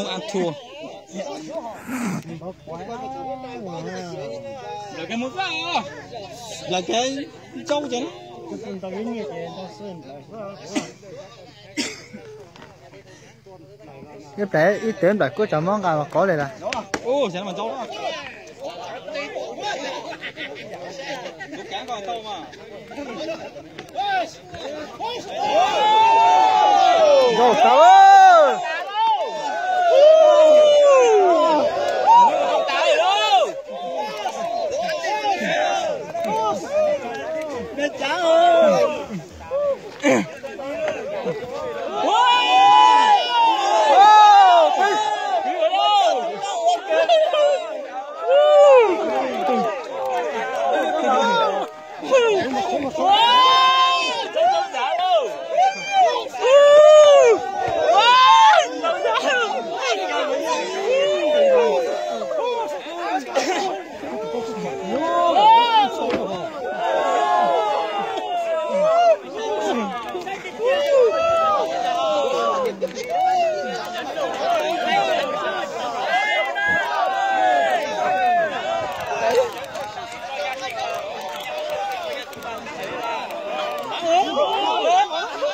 Ăn thua. Lawv kev ntsaub ces ib pliag ib tev nplaim kuj tsav mob nqa los kov li lawm. Nkauj tau.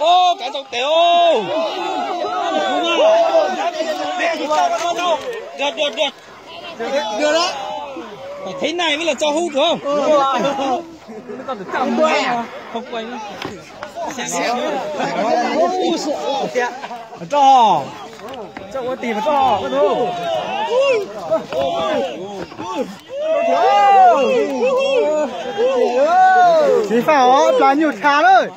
Ôb, kav tau tes. Dua, dua, dua. Phải thế này mới là cho hút được không? Không quay nữa. Mà cho. Cho ua tim mà cho. Tsis faj os, plas nyuj tha lawm.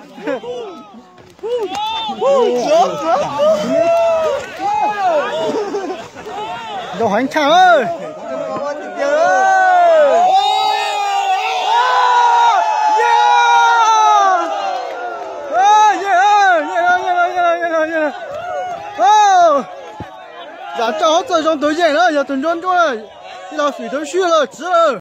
Nrau heev tshaj lawm. Zam tso hauv txoj zoo tus yeej na, yog tus nruab nruab na, ib los fim tau swb lawm txiv lawm.